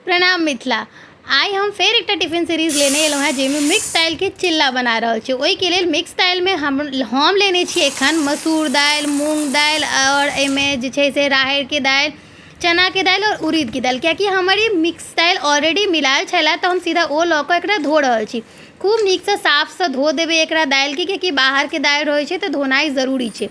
प्रणाम मिथिला। आइ हम फेर एकटा टिफिन सीरीज लेने एलहुँ हेँ, जाहिमे मिक्स दालिके चिल्ला बना रहल छी। ओहिके लेल मिक्स दालिमे हम लेने छी एखन मसूर दालि, मूँग दालि आओर एहिमे जे छै से राहरिके दालि, चनाके दालि आओर उड़ीदके दालि, कियाकि हमर ई मिक्स दालि ऑलरेडी मिलायल छलै, तऽ हम सीधा ओ लऽ कऽ एकरा धो रहल छी। खूब नीकसँ साफसँ धो देबै एकरा दालिके, कियाकि बाहरके दालि रहै छै तऽ धोनाइ जरूरी छै।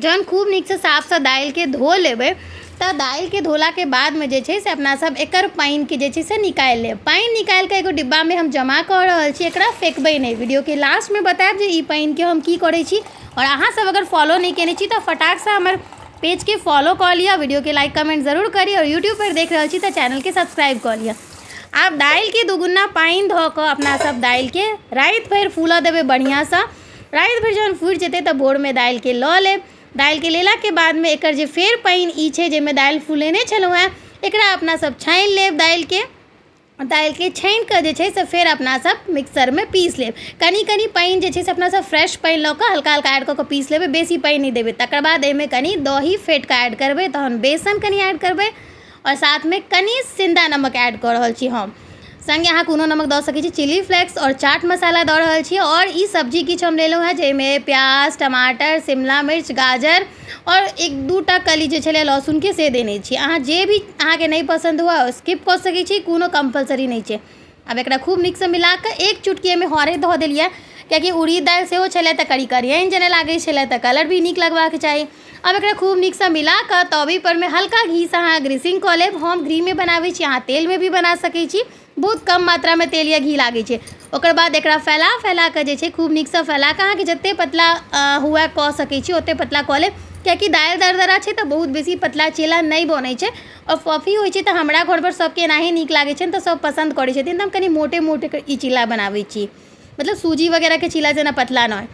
जहन खूब नीकसँ साफसँ दालिके धो लेबै तऽ दालिके धोलाके बादमे जे छै से अपना सब एकर पानिके जे छै से निकालि लेब। पानि निकालिके एगो डिब्बामे हम जमा कऽ रहल छी, एकरा फेकबै नहि। वीडियोके लास्टमे बतायब जे ई पानिके हम की करै छी। आओर अहाँ सब अगर फॉलो नहि केने छी तऽ फटाकसँ हमर पेजके फॉलो कऽ लिअ, वीडियोके लाइक कमेंट जरूर करी आओर यूट्यूबपर देख रहल छी तऽ चैनलके सब्सक्राइब कऽ लिअ। आब दालिके दुगुना पानि धऽ कऽ अपना सब दालिके राति भरि फूलऽ देबै बढ़िआँसँ। राति भरि जहन फुटि जेतै तऽ भोरमे दालिके लऽ लेब। दालिके लेलाके बादमे एकर जे फेर पानि ई छै जाहिमे दालि फुलेने छलहुँ हेँ, एकरा अपना सब छानि लेब। दालिके छानि कऽ जे छै से फेर अपना सब मिक्सरमे पीस लेब। कनि कनि पानि जे छै से अपना सब फ्रेश पानि लऽ कऽ हल्का हल्का ऐड कऽ कऽ पीस लेबै, बेसी पानि नहि देबै। तकर बाद एहिमे कनि दही फेँट कऽ ऐड करबै, तहन बेसन कनि ऐड करबै आओर साथमे कनि सिन्धा नमक ऐड कऽ रहल छी हम। सङ्गे अहाँ कोनो नमक दऽ सकै छी, चिली फ्लेक्स आओर चाट मसाला दऽ रहल छी। आओर ई सब्जी किछु हम लेलहुँ हेँ, जाहिमे प्याज, टमाटर, शिमला मिर्च, गाजर आओर एक दूटा कली जे छलै लहसुनके से देने छी। अहाँ जे भी अहाँके नहि पसन्द हुए स्किप कऽ सकै छी, कोनो कम्पलसरी नहि छै। आब एकरा खूब नीकसँ मिला कऽ एक चुटकी एहिमे हरैद धऽ देलियै, कियाकि उड़ीद दालि सेहो छलै तऽ कनि करियैन जेना लागै छलै, तऽ कलर भी नीक लगबाक चाही। आब एकरा खूब नीकसँ मिला कऽ तवी परमे हल्का घीसँ अहाँ ग्रीसिंग कऽ लेब। हम घीमे बनाबै छी, अहाँ तेलमे भी बना सकै छी। बहुत कम मात्रामे तेल या घी लागै छै। ओकर बाद एकरा फैला फैला कऽ जे छै खूब नीकसँ फैला कऽ अहाँके जतेक पतला हुए कऽ सकै छी ओतेक पतला कऽ लेब, कियाकि दालि दरदरा छै तऽ बहुत बेसी पतला चीला नहि बनै छै आओर फफी होइ छै। तऽ हमरा घरपर सभके एनाहे नीक लागै छनि, तऽ सभ पसन्द करै छथिन, तऽ हम कनि मोटे मोटे ई चीला बनाबै छी, मतलब सूजी वगैरहके चीला जेना पतला नहि।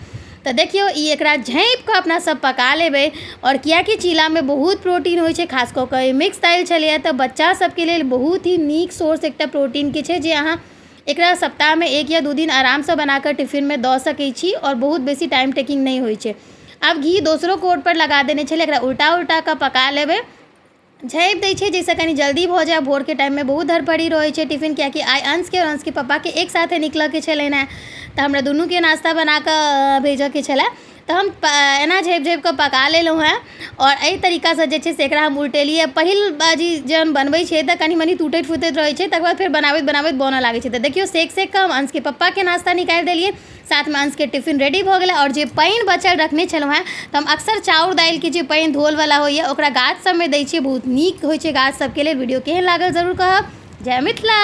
तऽ देखियौ, ई एकरा झाँपि कऽ अपना सब पका लेबै। आओर कियाकि चीलामे बहुत प्रोटीन होइ छै, खास कऽ कऽ मिक्स दालि छलैए, तऽ बच्चा सबके लेल बहुत ही नीक सोर्स एकटा प्रोटीनके छै, जे अहाँ एकरा सप्ताहमे 1 या 2 दिन आरामसँ बनाकऽ टिफिनमे दऽ सकै छी आओर बहुत बेसी टाइम टेकिंग नहि होइ छै। आब घी दोसरो कोटपर लगा देने छलै, एकरा उल्टा उल्टा कऽ पका लेबै। झाँपि दै छै जाहिसँ कनि जल्दी भऽ जाय। भोरके टाइममे बहुत धड़फड़ी रहै छै टिफिन, कियाकि आइ अंशके आओर अंशके पप्पाके एक साथे निकलऽके छलनि हेँ, तऽ हमरा दुनूके नाश्ता बनाकऽ भेजऽके छलै। तऽ हम एना झाँपि झाँपि कऽ पका लेलहुँ हेँ आओर एहि तरीकासँ जे छै से एकरा हम उल्टेलियै। पहिल बाजी जहन बनबै छियै तऽ कनि मनि टूटैत फूटैत रहै छै, तकर बाद फेर बनाबैत बनाबैत बनऽ लागै छै। तऽ देखियौ, सेक सेक कऽ हम अंशके पप्पाके नाश्ता निकालि देलियै, साथमे अंशके टिफिन रेडी भऽ गेलै। आओर जे पानि बचल रखने छलहुँ हेँ, तऽ हम अक्सर चाउर दालिके जे पानि धोलवला होइए ओकरा गाछ सबमे दै छियै, बहुत नीक होइ छै गाछ सबके लेल। वीडियो केहन लागल जरूर कहब। जय मिथिला।